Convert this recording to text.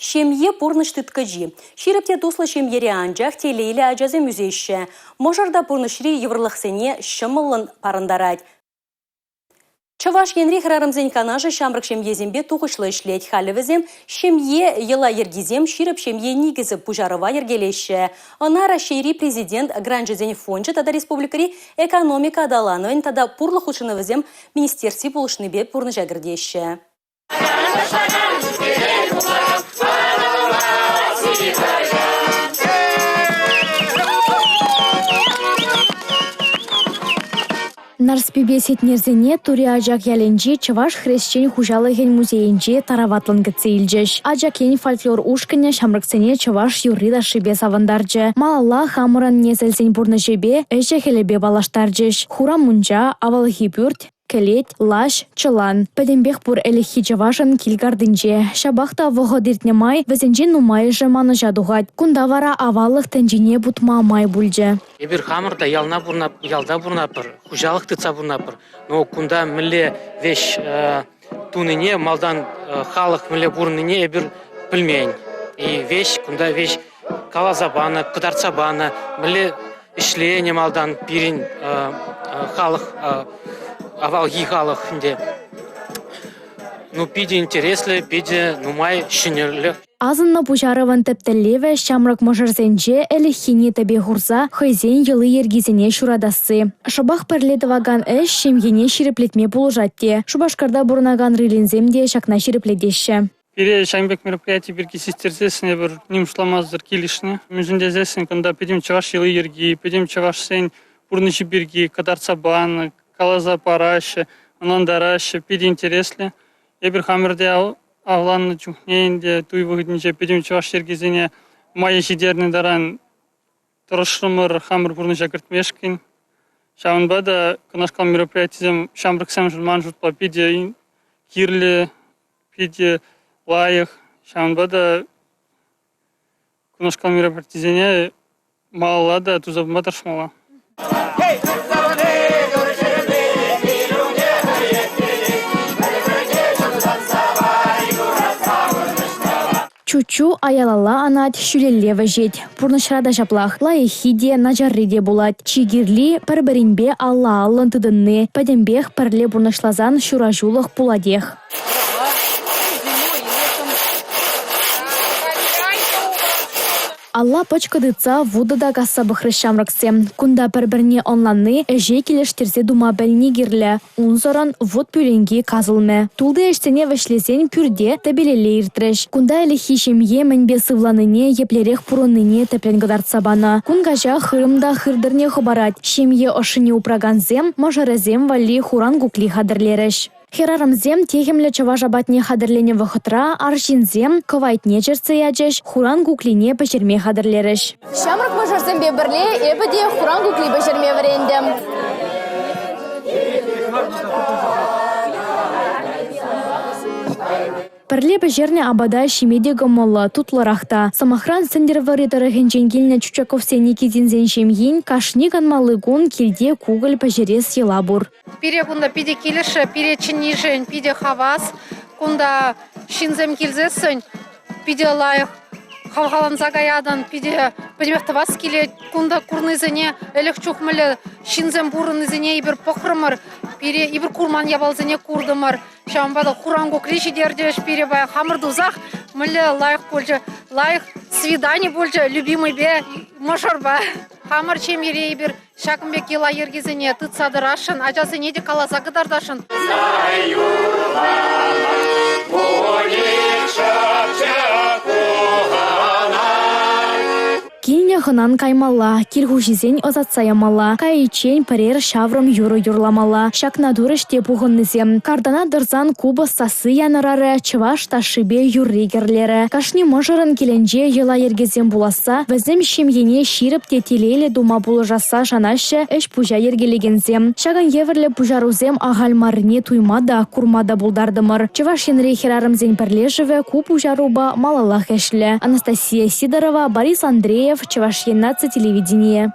Ҫемье пурнӑҫ тыткӑчи. Ҫирӗп те туслӑ ҫемьере анчах телейлӗ ачасем ӳсеҫҫӗ. Мӑшӑр та пурнӑҫри йывӑрлӑхсене ҫӑмӑллӑн парӑнтарать. Чӑваш Енри хӗрарӑмсен канашӗ ҫамрӑк ҫемьесемпе тухӑҫлӑ ӗҫлет. Халӗ вӗсем ҫемье йӑла-йӗркисем ҫирӗп ҫемье никӗсӗ пуҫарӑва йӗркелеҫҫӗ. Ӑна Раҫҫейри Президент гранчӗсен фончӗ тата республикӑри экономика аталанӑвӗн тата пурлӑх хутшӑнӑвӗсем министерстви пулӑшнипе пурнӑҫа кӗртеҫҫӗ. Нарспипе Сетнерсене Тури Ачак ялӗнчи Чӑваш хресчен хуҫалӑхӗн музейӗнче тараватлӑн кӗтсе илчӗҫ. Ачак ен фольклор ушкӑнӗ ҫамрӑксене чӑваш юрри-ташшипе савӑнтарчӗ. Малалла хамӑрӑн несӗлсен пурнӑҫӗпе, ӗҫӗ-хӗлӗпе паллаштарчӗҫ. Хура мунча, авалхи пӳрт, кӗлет, лаҫ, чӑлан – пӗтӗмпех пур ӗлӗкхи чӑвашӑн кил картинче. Ҫапах та вӑхӑт иртнӗ май вӗсенчен нумайӑшӗ манӑҫа тухать. Кунта вара аваллӑх тӗнчине путма май пулчӗ. Эпир хамӑр та ялна ялта пурӑнатпӑр, хуҫалӑх тытса пурӑнатпӑр. Но кунта мӗнле веҫ тунине, малтан халӑх мӗнле пурӑннине эпир пӗлмен. И веҫ кунта веҫ каласа панӑ, кӑтартса панӑ, мӗнле ӗҫленӗ малтан пирӗн халӑх, авалхи халӑх ӗнтӗ. Ну, питӗ интереслӗ, питӗ нумай ҫӗнӗлӗх. Асӑннӑ пуҫарӑвӑн тӗп тӗллевӗ – ҫамрӑк мӑшӑрсенче ӗлӗкхине тӗпе хурса хӑйсен йӑли-йӗркисене ҫуратасси. Шӑпах пӗрле тӑвакан ӗҫ ҫемьене ҫирӗплетме пулӑшать те. Шупашкарта пурӑнакан Рылинсем те ҫакна ҫирӗплетеҫҫӗ. Пире ҫакӑн пек мероприяти пирки систерсессӗн эпир ним шутламасӑр килӗшнӗ. Мӗншӗн тесессӗн кунта пӗтӗм чӑваш йӑли-йӗрки, пӗтӗм чӑвашсен пурнӑҫӗ пирки кӑтартса панӑ, каласа параҫҫӗ, ӑнлантараҫҫӗ. Питӗ интереслӗ. Эпир хамӑр те авланнӑ чухне ӗнтӗ туй вӑхӑтӗнче пӗтӗм чӑваш йӗркисене мая ҫитернӗ таран тӑрӑшрӑмӑр хамӑр пурнӑҫа кӗртмешкӗн. Ҫавӑнпа та кунашкал мероприятисем ҫамрӑксемшӗн ман шутпа питӗ кирлӗ, питӗ лайӑх. Ҫавӑнпа та кунашкал мероприятисене малалла та туса пыма тӑрӑшмалла. Чуччу аялалла анать, ҫӳлелле вӗҫет. Пурнӑҫра та ҫаплах. Лайӑххи те, начарри те пулать. Чи кирли – пӗр-пӗринпе алла-аллӑн тытӑнни. Пӗтӗмпех пӗрле пурнӑҫласан ҫураҫулӑх пулатех. Алла пӑчкӑ тытса вутӑ та касса пӑхрӗҫ ҫамрӑксем. Кунта пӗр-пӗрне ӑнланни, ӗҫе килӗштерсе тума пӗлни кирлӗ. Унсӑрӑн вут пӳленки касӑлмӗ. Тулти ӗҫсене вӗҫлесен пӳрте тӗпелелле иртрӗҫ. Кунта ӗлӗкхи ҫемье мӗнпе сывланине, еплерех пурӑннине тӗплӗн кӑтартса панӑ. Кун каҫа хырӑм та хыр тӑрне хӑпарать. Ҫемье ӑшшине упракансем мӑшӑрӗсем валли хуран кукли хатӗрлерӗҫ. Хӗрарӑмсем техӗмлӗ чӑваш апатне хатӗрленӗ вӑхӑтра арҫынсем кӑвайтне чӗртсе ячӗҫ, хуран куклине пӗҫерме хатӗрлерӗҫ. Ҫамрӑк мӑшӑрсемпе пӗрле эпӗ те хуран кукли пӗҫерме вӗрентӗм. Пӗрле пӗҫернӗ апата ҫиме те кӑмӑллӑ, тутлӑрах та. Сӑмахран, Сӗнтӗрвӑрри тӑрӑхӗнчен килнӗ Чучаковсен Никитинсен ҫемйин кашни канмалли кун килте кукӑль пӗҫерес йӑла пур. Пире кунта питӗ килӗшрӗ, пире чӗннишӗн питӗ хавас. Кунта ҫынсем килсессӗн питӗ лайӑх хавхаланса каятӑн, питӗ пӗтӗмех тӑвас килет. Кунта курнисене, ӗлӗк чух мӗнле ҫынсем пурӑннисене эпир пӑхрӑмӑр, пире эпир курман япаласене куртӑмӑр. Ҫавӑнпа та хуран кукри ҫитерчӗҫ пире паян хамӑр тусах мӗнле лайӑх пулчӗ. Лайӑх свидани пулчӗ любимӑйпе, мӑшӑрпа. Хамӑр ҫемьере эпир Ҫакӑн пек йӑла-йӗркесене тытса тӑрасшӑн, ачасене те каласа кӑтартасшӑн. Килнӗ хӑнан каймалла, кил хуҫисен ӑсатса ямалла, кайиччен пӗрер ҫаврӑм юрӑ юрламалла. Ҫакна турӗҫ те пухӑннисем. Картана тӑрсан купӑс сасси янӑрарӗ, чӑваш ташшипе юрри кӗрлерӗ. Кашни мӑшӑрӑн килӗнче йӑла-йӗркесем пуласса, вӗсем ҫемьене ҫирӗп те телейлӗ тума пулӑшасса шанаҫҫӗ ӗҫ-пуҫа йӗркелекенсем. Ҫакӑн евӗрлӗ пуҫарусем ахаль маррине туйма та, курма та пултартӑмӑр. Чӑваш Енри хӗрарӑмсен пӗрлешӗвӗ ку пуҫарупа малаллах ӗҫлӗ. Анастасия Сидорова, Борис Андреев, Чӑваш Ен наци телевиденийӗ.